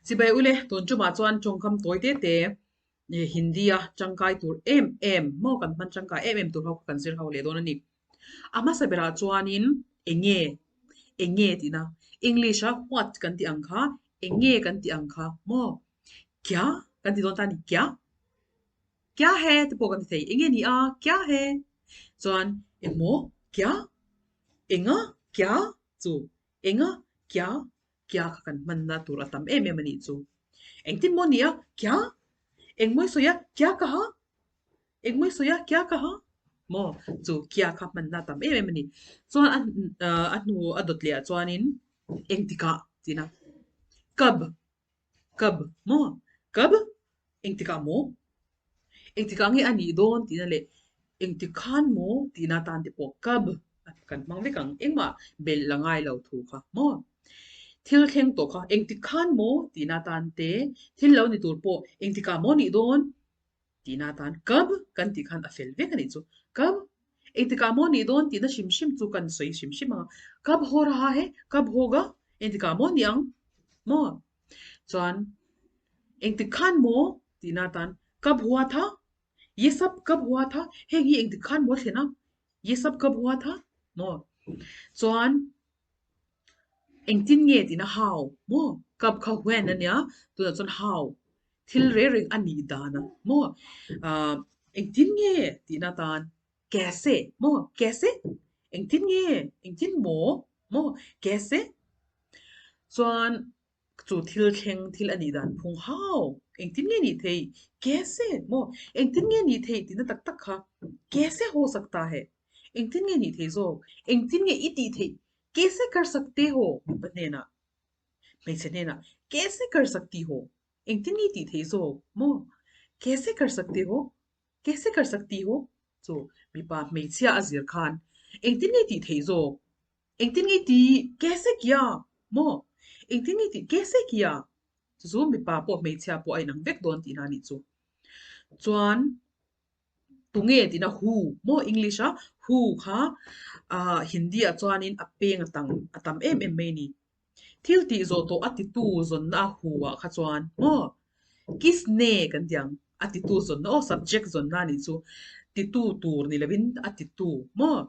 Chibai ule, tun tumah chuan tawngkam tawi te te Hindi-a tangkai tur em em maw kan hman tangkai em em tur ho kha kan zir ho leh dawn a ni. A hmasa berah chuanin eng nge, eng nge tihna, English-a what kan tih ang kha, eng nge kan tih ang kha maw, kya kan ti dawn ta a ni, kya, kya he te pawh kan ti thei, eng nge ni a, kya he, chuan eng maw, kya, enga, kya chu, enga, kya, kya kha kan hmanna tur a tam em em a nih chu. Engtin maw ni a, kya, eng mawi sawi a, kya kaha, Eng mai sawi a, kya ka ha? Maw? Chu kya kha hmanna tam em em a ni. Chuan a a hnu a dawt leh ah chuanin engtikah tihna kab, kab maw? Kab engtikah maw? Engtikah nge a nih dawn tihna leh engtik khan maw tihna tan te pawh kab kan hmang vek ang. Engmah belh la ngai lo thu kha maw? Thil thleng tawh kha engtik khan maw tihna tan te, thil lo ni tur pawh engtikah maw nih dawn Tihna atan kab kan tih khan a fel vek a nih chu. Kab, engtikah maw nih dawn tihna hrim hrim chu kan sawi hrim hrim ang a. Kab haw raha he, kab haw ga, engtikah maw nih ang maw? Chuan engtik khan maw tihna atan kab hua tha, ye sab kab hua tha, heng hi engtik khan maw thlen a, ye sab kab hua tha maw? Chuan Engtin nge tihna how maw? Kap kha when a nia, tunah chuan how thil reng reng a nih dan a maw? Ahh engtin nge tihna tan kaise maw? Kaise engtin nge engtin maw maw? Kaise chuan chu thil thleng thil a nih dan phung how engtin nge nih theih kaise maw? Engtin nge nih theih tihna tak tak kha kaise ho sakta hai? Engtin nge nih theih zawk? Engtin nge i tih theih? Kaise kar sakte ho? Mipa hnenah, hmeichhe hnenah, Kaise kar sakti ho? Engtin nge i tih theih zawk? Maw? Kaise kar sakte ho? Kaise kar sakti ho? Chu mipa hmeichhia a zir khan engtin nge i tih theih zawk? Engtin nge i tih? Kaise kia? Maw? Engtin nge i tih? Kaise kia? Chu chu mipa pawh hmeichhia pawh a inang vek dawn tihna a nih chu. Chuan Tunge tihna who maw English a who kha ah Hindi ah chuanin a peng a tang a tam em em mai a ni. Thil tih zawh tawh a titu zawnna a who ah kha chuan maw kisne kan ti ang a titu zawnna aw subject zawnna a nih chu titu tur ni lovin a titu maw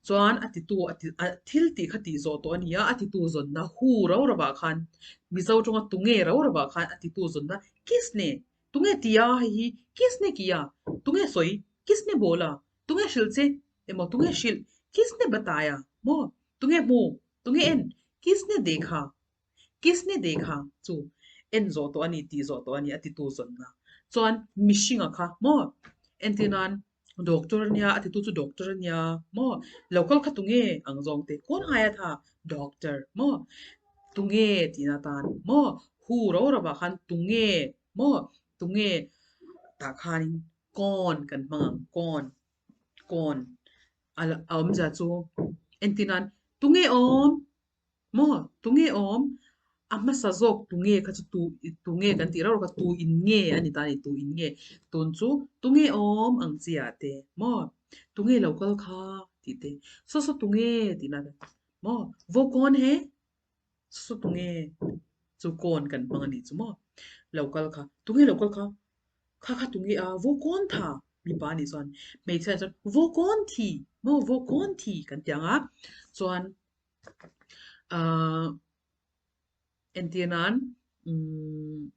chuan a titu a ti a thil tih kha tih zawh tawh a ni a a titu zawnna who rau rau ah khan Mizo tawnga tunge rau rau ah khan a titu zawnna kisne Tunge tia hei hi kisne kia? Tunge sawi? Kisne bola? Tunge hrilh che? Emaw tunge hrilh? Kisne bataya? Maw? Tunge hmu? Tunge en? Kisne dekha? Kisne dekha? Chu en zawh tawh a ni, tih zawh tawh a ni a titu zawnna chuan mihringa kha maw? Entir nan Doctor a nia, a titu chu doctor a nia maw? Lo kal kha tunge ang zawng te kawn aia tha doctor maw? Tunge tihna tan maw? Hu ro ro ah khan tunge maw? Tunge tah khanin kawn kan hmang ang kawn kawn a awmzia chu entir nan tunge awm? Maw? Tunge awm? A hmasa zawk tunge kha chu tu tunge kan tih reuh reuh kha tu in nge a ni ta a ni, tu in nge. Tun chu tunge awm ang chi ah te maw? Tunge lo kal kha tih te. Saw saw tunge tih na te maw? Vaw kawn he? Saw saw tunge? Chu kawn kan hmang a nih chu maw? Lo kal kha. Tunge lo kal kha? Kha kha tunge a? Vaw kawn tha? Mipa a nih chuan hmeichhia chuan vaw kawn thi maw? Vaw kawn thi kan ti ang a. Chuan Ahh entir nan umm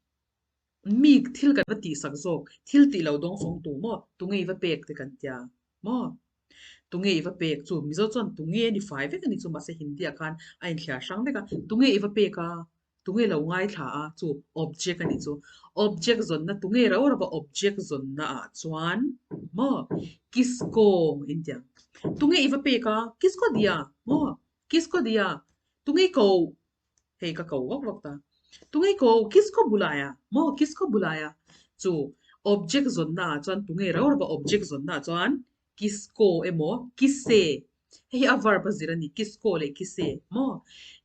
mi thil kan va tihsak zawk thil tih lo dawng sawng tu maw tunge i va pek te kan tia maw tunge i va pek chu mizo chuan tunge a ni fai vek a ni chu mahse hindi ah khan a inthliar hrang vek a tunge i va pek a Tunge lo ngaithla a chu object a nih chu. Object zawnna tunge rau rau a object zawnna ah chuan maw kisko in ti ang. Tunge i va pek a kisko dia maw kisko dia tunge i ko hei ka ko vak vak ta tunge i ko kisko bulai a maw kisko bulai a chu object zawnna ah chuan tunge rau rau a object zawnna ah chuan kisko emaw kise Hei hi a verb a zir a ni, kisko leh kise maw?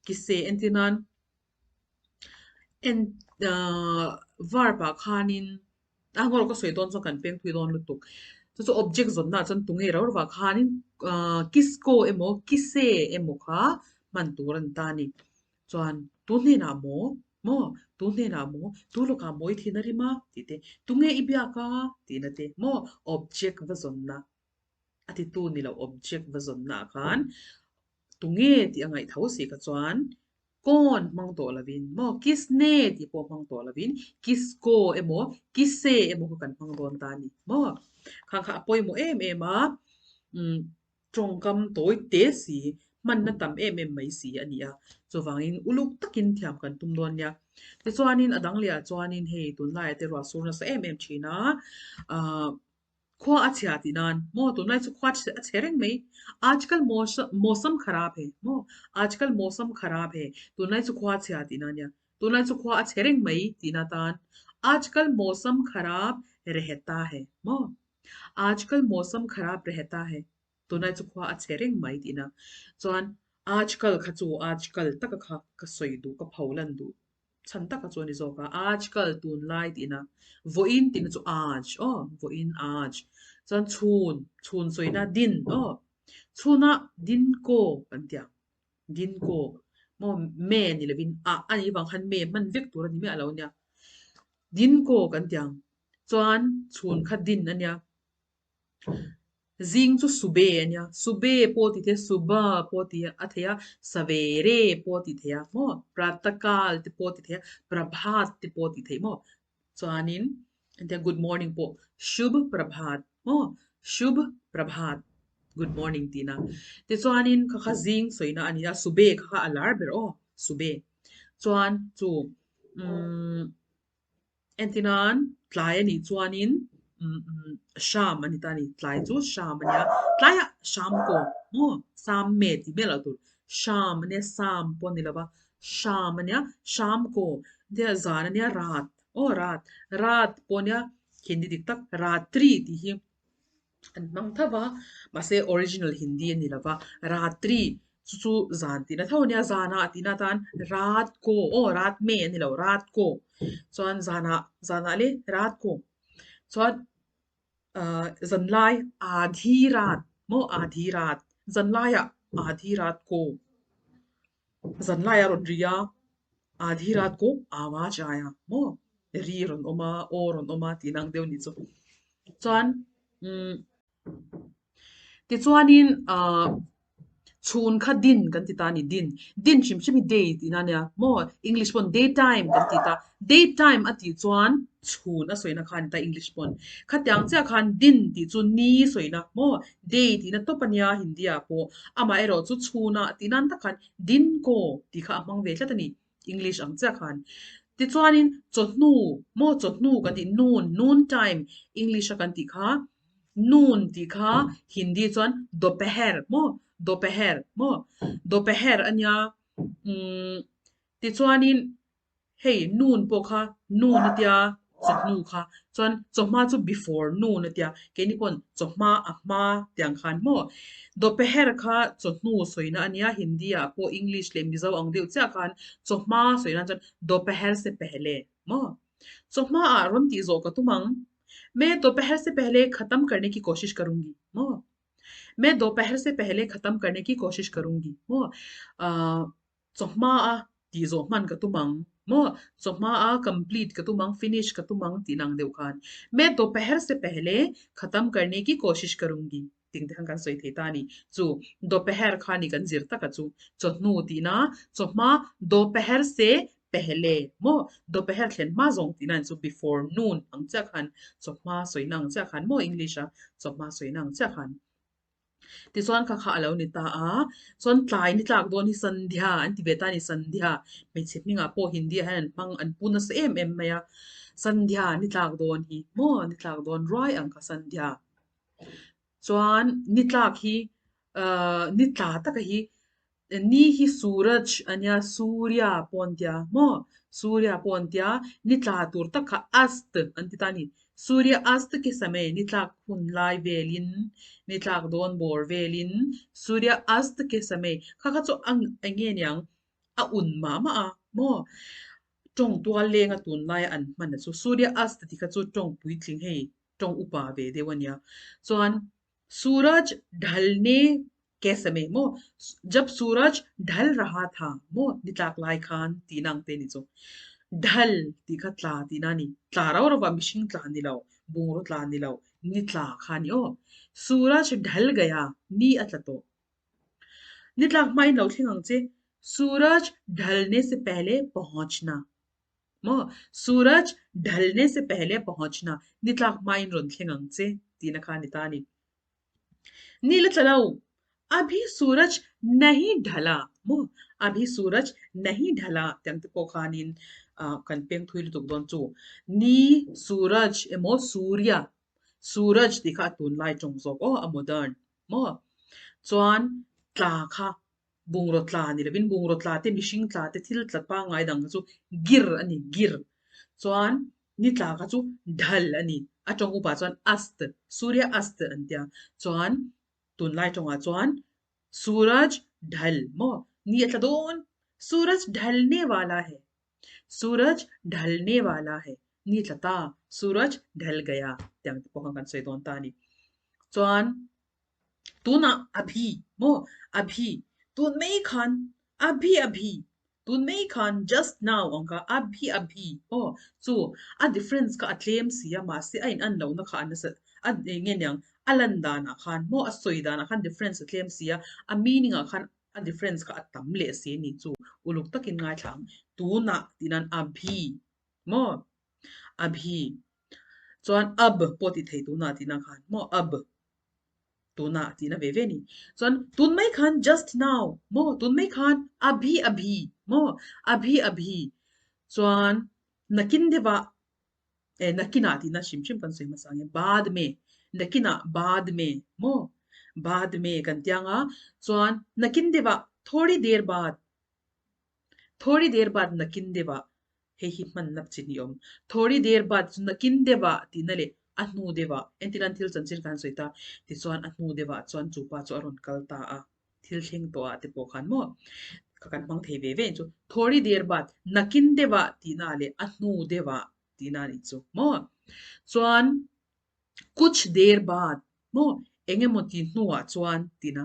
Kise entir nan en ahh verb ah khanin a ngawr ka sawi dawn chuan kan peng phui dawn lutuk. Chu chu object zawnna ah chuan tunge rau rau ah khanin ahh kisko emaw kise emaw kha hman tur a ni ta a ni. Chuan tu hnenah maw? Maw? Tu hnenah maw? Tu lawkah maw i thin a rim a? tih te, Tunge i biak a? tihna te, maw? Object va zawnna a titu ni lo object va zawnna ah khan tunge tih a ngaih tho si kha chuan kawn hmang tawh lovin maw kisne tih pawh hmang tawh lovin kisko emaw kise emaw kha kan hmang dawn ta a ni maw khang kha a pawimawh em em a umm tawngkam tawi te si hmanna tam em em mai si a ni a chuvangin uluk takin thiam kan tum dawn nia tichuanin a dang leh ah chuanin hei tunlaiah te ruah sur nasa em em thin a ahh. Khua a chhia tih nan maw tunlai chu khua a chhe reng mai. Aajkal mausam kharab hai maw aajkal mausam kharab hai tunlai chu khua a chhia tih nan nia tunlai chu khua a chhe reng mai tih na tan aajkal mausam kharab rehta hai maw aajkal mausam kharab rehta hai tunlai chu khua a chhe reng mai tih na chuan aajkal kha chu aajkal taka kha ka sawi duh ka pho lan duh Chhan taka chu a ni zawk a, aajkal, tunlai tihna, vawiin tihna chu aaj aw, vawiin aaj, chuan chhun, chhun sawina din aw, chhuna din kaw kan ti ang, din kaw maw me ni lovin a a nih vang khan me hman vek tur a ni miah lo nia, din kaw kan ti ang, chuan chhun kha din a nia. Zing chu sube a nia, sube pawh ti thei a, suba pawh ti a thei a, savere pawh ti thei a maw, pratakal te pawh ti thei a, prabhat te pawh ti thei maw. Chuanin engtia good morning pawh shubh prabhat maw, shubh prabhat good morning tihna. Tichuanin kha kha zing sawina a ni a, sube kha kha a lar ber aw, sube. Chuan chu umm. Entinan tlai a nih chuanin hram a ni ta a ni. Tlai chu hram a nia. Tlaiah hram kaw maw sam me tih miah loh tur. Hram a nia sam pawh a ni lo va. Hram a nia hram kaw tia zan a nia rat aw rat rat pawh a nia Hindi dik tak ratri tih hi an hmang tho va mahse original Hindi a ni lo va ratri chu chu zan tihna tho a nia zanah tihna atan rat kaw aw rat me a ni lo rat kaw chuan zanah zanah leh rat kaw chuan ahh zanlai aadhi rat maw aadhi rat zanlaiah aadhi rat kaw zanlai a rawn ri a aadhi rat kaw awaaz aia maw ri rawn awm a aw rawn awm a tih ang deuh a nih chu chuan umm tichuanin ahh chhun kha din kan ti ta a ni din din hrim hrim hi day tihna a nia maw english pawn day time kan ti ta day time a tih chuan chhun a sawina kha a ni ta english pawn khatiang chiah khan din tih chu ni sawina maw day tihna tawp a nia hindi ah pawh amaherawh chu chhunah tih nan tak khan din kaw tih kha a hmang ve tlat a ni. English ang chiah khan. Tichuanin chawhnu, maw chawhnu kan tih noon, noon time English a kan tih kha noon tih kha Hindi chuan dopeher maw dopeher maw dopeher a nia umm tichuanin hei noon pawh kha noon a tia chawhnu kha chuan chawhma chu before noon a tia keini pawn chawhma a hma tiang khan maw Dopeher kha chawhnu sawina a nia, Hindi ah pawh English leh Mizo ang deuh chiah khan chawhma sawi nan chuan dopeher se pehle maw? Chawhma ah rawn tih zawh ka tum ang. Me dopeher se pehle khatam karne ki koshish karungi maw? Me dopeher se pehle khatam karne ki koshish karungi maw? Aah Chawhma a tih zawh hman ka tum ang maw? Chawhma a complete ka tum ang, finish ka tum ang tih nang deuh khan Me dopeher se pehle khatam karne ki koshish karungi tih te khan kan sawi thei ta a ni. Chu dopeher kha ni kan zir taka chu chawhnu tihna chawhma dopeher se pehle maw? Dopeher thlen hma zawng tihna chu before noon ang chiah khan chawhma sawina ang chiah khan maw English a chawhma sawina ang chiah khan. Tichuan kha kha a lo ni ta a, chuan tlai ni tlak dawn hi Sandhya an ti ve ta a ni, Sandhya hmeichhe hmingah pawh Hindi ah hian an hmang an pu nasa em em mai a, Sandhya ni tlak dawn hi maw ni tlak dawn ruai ang kha Sandhya. Chuan ni tlak hi ahh ni tla taka hi Ni hi Suraj a nia, Surya pawh an tia maw? Surya pawh an tia, ni tla tur tak kha Ast an ti ta a ni. Surya Ast ke samay, ni tlak hun lai velin, ni tlak dawn bawr velin, Surya Ast ke samay, kha kha chu a eng nge niang, a un mah mah a maw? Tawng tual lenga tunlaia an hman a chu Surya Ast tih kha chu tawng puitling hei, tawng upa ve deuh a nia. Chuan Suraj dhalne ke samay maw jab suraj dhal raha tha maw ni tlak lai khan tih nang te ni chu. Dhal tih kha tla tihna a ni. Tla rau rau ah mihring tla ni lo, bungraw tla ni lo, ni tla kha a ni aw. Suraj dhal gaya, ni a tla tawh. Ni tlak hmain lo thleng ang che. Suraj dhalne se pehle pahunchna. Maw? Suraj dhalne se pehle pahunchna, ni tlak hmain rawn thleng ang che tihna kha a ni ta a ni. Ni la tla lo, Abhi suraj nahi dhala maw? Abhi suraj nahi dhala tih ang te pawh khanin kan peng thui lutuk dawn chu. Ni suraj emaw surya, suraj tih kha a tunlai tawng zawk aw, a modern maw? Chuan tla kha Bungraw tla ni lovin bungraw tla te, mihring tla te, thil tla pangngai dang kha chu gir a ni, gir. Chuan ni tla kha chu dhal a ni. A tawng upa chuan ast, Surya ast an tia. Chuan tunlai tawngah chuan Suraj dhal maw? Ni a tla dawn. Suraj dhalne wala hai. Suraj dhalne wala hai. Ni tla ta. Suraj dhal gaya. Tiang te pawh khan kan sawi dawn ta a ni. Chuan Tunah abhi maw abhi tun mai khan abhi abhi tun mai khan just now ang kha abhi abhi aw chu a difference kha a tlem si a mahse a in an lohna kha a nasa a eng nge niang a lan danah khan maw a sawi danah khan difference a tlem si a a meaning ah khan a difference kha a tam leh si a ni chu uluk takin ngaithla ang tunah tih nan abhi maw abhi chuan ab pawh tih thei tunah tih nan khan maw ab. Tunah tihna ve ve a ni. Chuan tun mai khan just now maw tun mai khan abhi abhi maw abhi abhi chuan nakin deuhah eh nakinah tihna hrim hrim kan sawi hmasa ang e baad me nakinah baad me maw baad me kan tia ang a chuan nakin deuhah thori der baad thori der baad nakin deuhah Hei hi hmanna chi ni awm. Thori der bat chu nakin deuhah tihna leh a hnu deuhah, entirnan thil chanchin khan sawi ta, tichuan a hnu deuhah chuan chu pa chu a rawn kal ta a, thil thleng tawhah te pawh khan maw ka kan hmang thei ve ve chu. Thori der bat nakin deuhah tihna leh a hnu deuhah tihna a nih chu maw. Chuan Kuch der baad maw eng emaw ti hnuah chuan tihna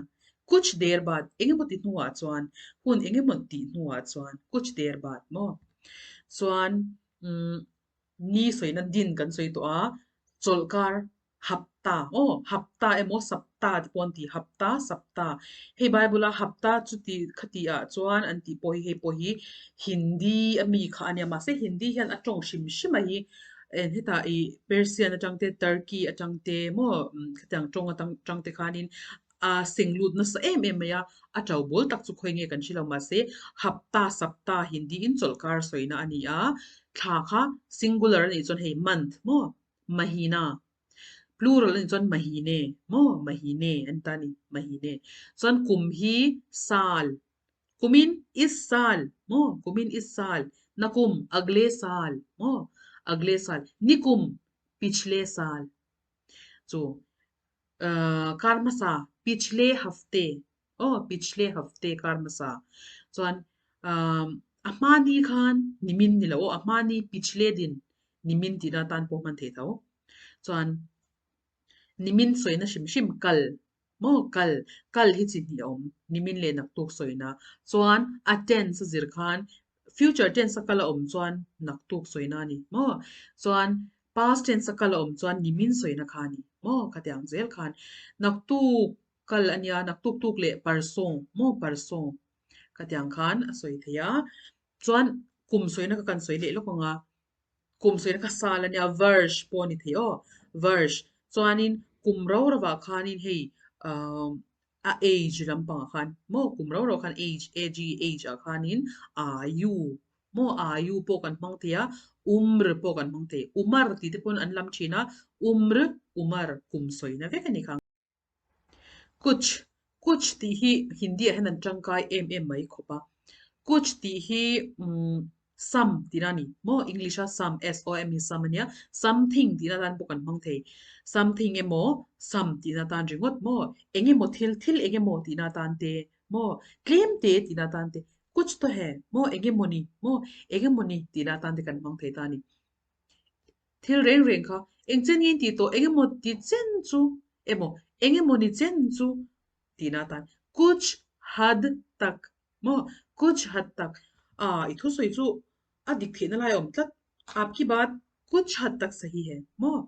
Kuch der baad eng emaw ti hnuah chuan hun eng emaw tih hnuah chuan kuch der baad maw chuan umm ni sawina din kan sawi tawh a chawlhkar hapta aw hapta emaw sapta te pawh an ti hapta sapta hei bible a hapta chu tih khatih ah chuan an tih pawh hi hei pawh hi Hindi a mi kha a nia mahse Hindi hian a tawng hrim hrim a hi en hetah ih Persian atang te Turkey atang te maw khatiang tawng atang tang te khanin a seng lut nasa em em mai a a to bul tak chu khawi nge kan hre lo mahse hapta sapta Hindi in chawlhkar sawina a ni a thla kha singular a nih chuan hei month maw mahina plural a nih chuan mahine maw mahine an ta a ni mahine chuan kum hi sal Kumin is saal maw kumin is saal nakum agle saal maw agle saal nikum pichle saal chu kar hmasa pichle hafte aw pichle hafte kar hmasa chuan a hmani khan nimin ni lo aw a hmani pichle din nimin tihna atan pawh hman thei tho chuan nimin sawina hrim hrim kal Maw kal, kal hi chi hnih a awm, nimin leh naktuk sawina. Chuan a tense a zir khan future tense a kal a awm chuan naktuk sawina a ni maw? Chuan past tense a kal a awm chuan nimin sawina kha a ni maw? Khatiang zel khan naktuk kal a nia, naktuk tuk leh parsawng maw parsawng khatiang khan a sawi thei a. Chuan kum sawina kha kan sawi leh lawk ang a, Kum sawi kha sal a nia, verse pawh a ni thei aw, verse. Chuanin kum ro rovah khanin hei ahh a age lampangah khan maw kum ro ro khan age ag age ah khanin ayu maw ayu pawh kan hmang thei a, umr pawh kan hmang thei. Umar tih te pawn an lam thin a, umr, umar kum sawina vek a ni kha. Kuch, Kuch tih hi Hindi ah hian an tangkai em em mai khawp a. Kuch tih hi umm some tihna a ni maw? English a some, S-O-M hi some a nia. Something tihna atan pawh kan hmang thei. Something emaw some tihna atan ringawt maw? Eng emaw thil, thil eng emaw tihna atan te maw? Tlem te tihna atan te. Kuch to he maw? Eng emaw ni maw? Eng emaw ni tihna atan te kan hmang thei ta a ni. Thil reng reng kha eng chen nge in tih tawh eng emaw ti chen chu emaw eng emaw ni chen chu tihna atan kuch had tak maw kuch had tak ah i thusawi chu. A dik theihna lai a awm tlat. Aapki baat kuch had tak sahi hai maw?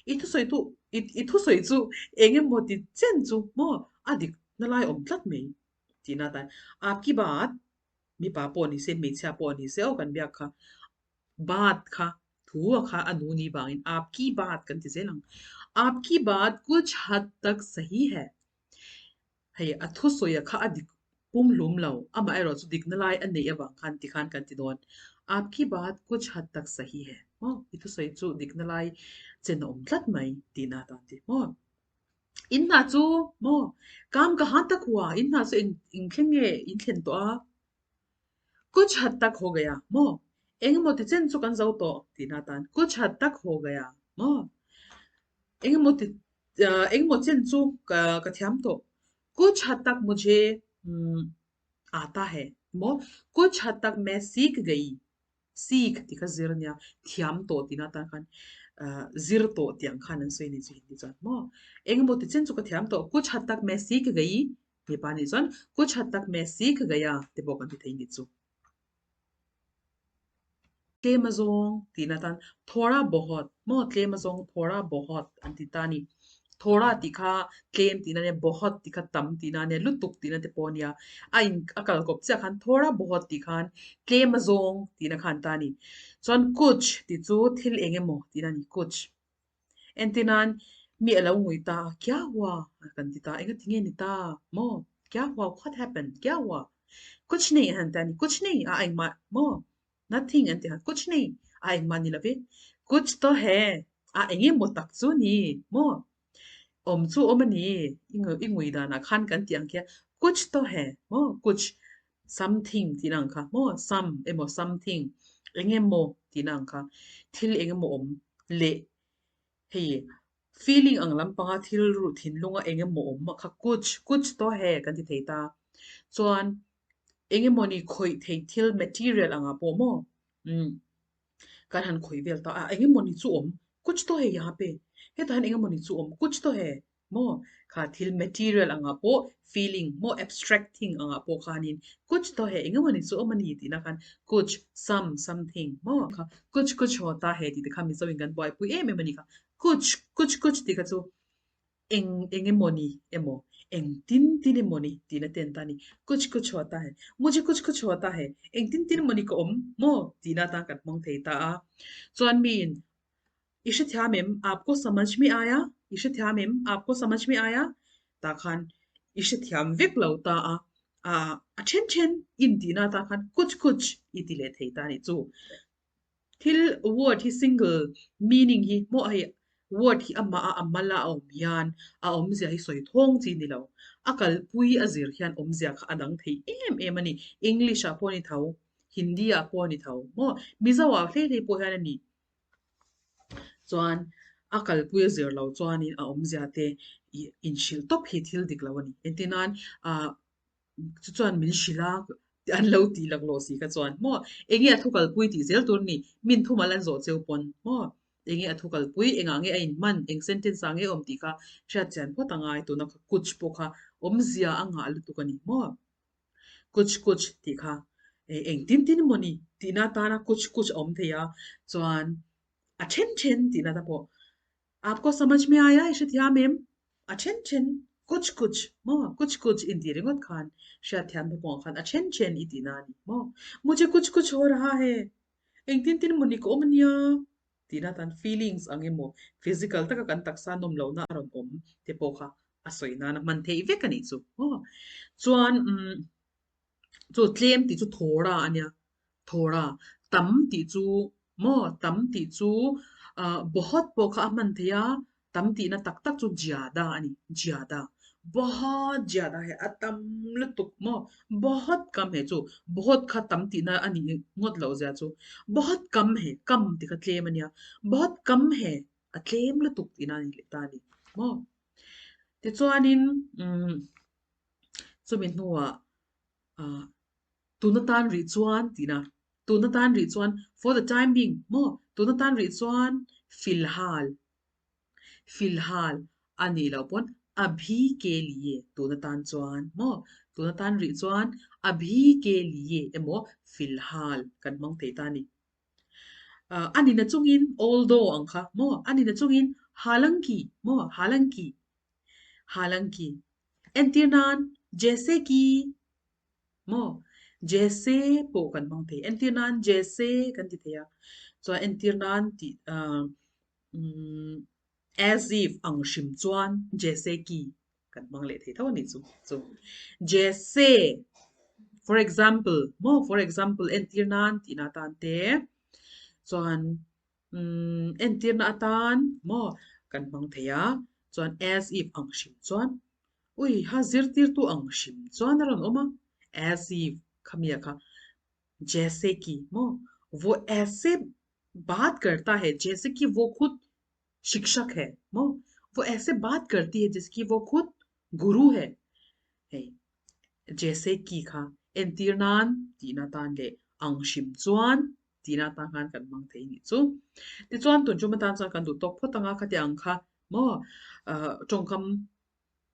I thusawi tu i thusawi chu eng emaw ti chen chu maw a dikna lai a awm tlat mai tihna atan aapki baat mipa pawh ni se hmeichhia pawh ni se aw kan biak kha baat kha thu a kha a nu ni vangin aapki baat kan ti zel ang. Aapki baat kuch had tak sahi hai. Hei a thusawi a kha a dik pumhlum lo, amaherawh chu dikna lai a neih avang khan tikhan kan ti dawn. Aapki baat kuch had tak sahi hai maw? I thusawi chu dikna lai chen a awm tlat mai tihna atan ti maw? In hna chu maw? Kaam ka han tak hua, in hna chu eng eng thleng nge in thlen tawh a? Kuch had tak ho gaya maw? Engemaw ti chen chu kan zo tawh tihna atan kuch had tak ho gaya maw? Engemaw ti Engemaw chen chu ka thiam tawh. Kuch had tak mujhe aata hai maw? Kuch had tak main seekh gayi. Seekh tih kha zir ania, thiam tawh tihna atan khan zir tawh tih ang khan an sawi a ni chu Hindi chuan maw? Engemaw ti chen chu ka thiam tawh. Kuch had tak main seekh gayi mipa nih chuan kuch had tak main seekh gaya te pawh kan ti thei ni chu. Tlem a zawng tihna tan thawra bawhawt maw tlem a zawng thawra bawhawt an ti ta a ni. Thawra tih kha tlem tihna ania bawhawt tih kha tam tihna ania lutuk tihna te pawh a nia. A in a kal kawp chiah khan thawra bawhawt tih khan tlem a zawng tihna khan ta a ni. Chuan kuch tih chu thil eng emaw tihna a ni kuch. Entirnan mi a lo ngui ta a, kya hua? kan ti ta, engati nge ni ta maw? Kya hua? What happened? Kya hua? Kuch nahi an han ti a ni, kuch nahi a engmah maw? Nothing an ti a, kuch nahi a engmah ni lo ve, kuch to hai a engemaw tak chu ni maw? Awm chu awm a ni, i ngui danah khan kan ti ang khi a, kuch to hai maw? Kuch something tihna ang kha maw some emaw something engemaw tihna ang kha thil engemaw awm leh hei feeling ang lampanga thil ruh thinlunga engemaw awm a kha kuch kuch to he kan ti thei ta chuan engemaw ni khawih theih thil material angah pawh maw umm kan han khawih vel ta a engemaw ni chu awm kuch to he yahan pe hetah hian engemaw ni chu awm kuch to he Maw? Kha thil material angah pawh feeling maw abstract thing angah pawh khanin kuch to he engemaw ni chu awm a ni tihna khan kuch, some, something maw? Kha kuch kuch haw ta he tih te kha Mizo in kan buaipui em em a ni kha. Kuch, kuch kuch tih kha chu eng engemaw ni emaw eng tin tin emaw ni tihna te an ta a ni. Kuch kuch haw ta he, mujhe kuch kuch haw ta he, eng tin tin emaw ni ka awm maw tihna atan kan hmang thei ta a. Chuan miin I hrethiam em? Aapko samajh mein aaya? I hrethiam em? Aapko samajh mein aaya? Tah khan i hrethiam vek lo ta a, ah a then then in tihna atah khan kuch kuch i ti leh thei ta a nih chu. Thil word hi single meaning hi maw hei word hi amah a a mal a a awm hian a awmzia hi sawi thawng chi ni lo. A kalpui a zir hian awmzia kha a dang thei em em a ni. English ah pawh a ni tho, Hindi ah pawh a ni tho maw? Mizo ah hlei hlei pawh hian a ni. Chuan a kalpui a zir lo chuanin a awmzia te ih inhrilh tawp hi thil dik lo a ni. Engtin nan ah chu chuan min hrilh a an lo tih laklawh si kha chuan maw eng nge a thu kalpui tih zel tur a ni. Min thumal an zawh cheu pawn maw eng nge a thu kalpui engah nge a inhman eng sentence ah nge a awm tih kha hriat chian phawt a ngai tuna kha kuch pawh kha awmzia a ngah lutuk a ni maw. Kuch kuch tih kha eng tin tin emaw ni tihna atana kuch kuch a awm thei a, chuan a then then tihna te pawh aapko samajh mein aaya i hrethiam em? A then then kuch kuch maw kuch kuch intih ringawt khan hriatthiam te pawh khan a then then i tihna a ni maw? Mujhe kuch kuch ho raha hai eng tin tin emaw ni ka awm ania tihna tan feelings ang emaw physical taka kan taksa nawm lohna a rawn awm te pawh kha a sawi nana hman theih vek a nih chu aw. Chuan umm chu tlem tih chu thawra a nia, thawra tam tih chu maw tam tih chu ah bawhawt pawh kha a hman theih a, tam tihna tak tak chu jiada a ni, jiada. Bawhawt jiada hi a tam lutuk maw, bawhawt kam he chu bawhawt kha tam tihna a nih ngawt loh zia chu bawhawt kam he kam tih kha tlem a nia, bawhawt kam he a tlem lutuk tihna a ni leh ta a ni maw. Tichuanin umm chumi hnuah ah tuna tan rih chuan tihna tuna tan rih chuan for the time being maw tuna tan rih chuan filhal filhal a nih loh pawn abhi ke liye tuna tan chuan maw tuna tan rih chuan abhi ke liye emaw filhal kan hmang thei ta a ni. A nina chungin although ang kha maw? A nina chungin halanki maw? Halanki halanki entir nan jaise ki maw? Jaise pawh kan hmang thei. Entir nan jaise kan ti thei a. Chuan entir nan tih umm as if ang hrim chuan jaise ki kan hmang leh thei tho a nih chu chu. Jaise for example maw for example entir nan tihna atan te chuan umm entirna atan maw kan hmang thei a chuan as if ang hrim chuan ui ha zirtirtu ang hrim chuan a rawn awm a as if khamia kha jaise ki maw vo aise baat karta hai jaise ki vo khud शिक्षक है मो वो ऐसे बात करती है जिसकी वो खुद गुरु है hei jaise ki kha entir nan tihna tan leh ang hrim chuan tihna atan khan kan hmang thei nih chu. Tichuan tun tum atan chuan kan duh tawk phawt ang a khati ang kha maw tawngkam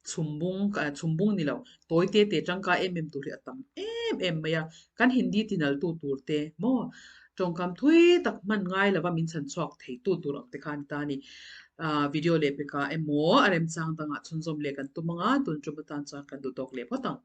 Chhumbung, chhumbung ni lo, tawi te te tangkai em em tur hi a tam em em mai a, kan Hindi tinaltu tur te maw tawngkam thui tak hman ngai lova min chhan chhuak theitu tur ang te kha a ni ta a ni. Video leh pekah emaw a remchang dangah chhunzawm leh kan tum ang a, tun tum atan chuan kan duh tawk leh phawt ang.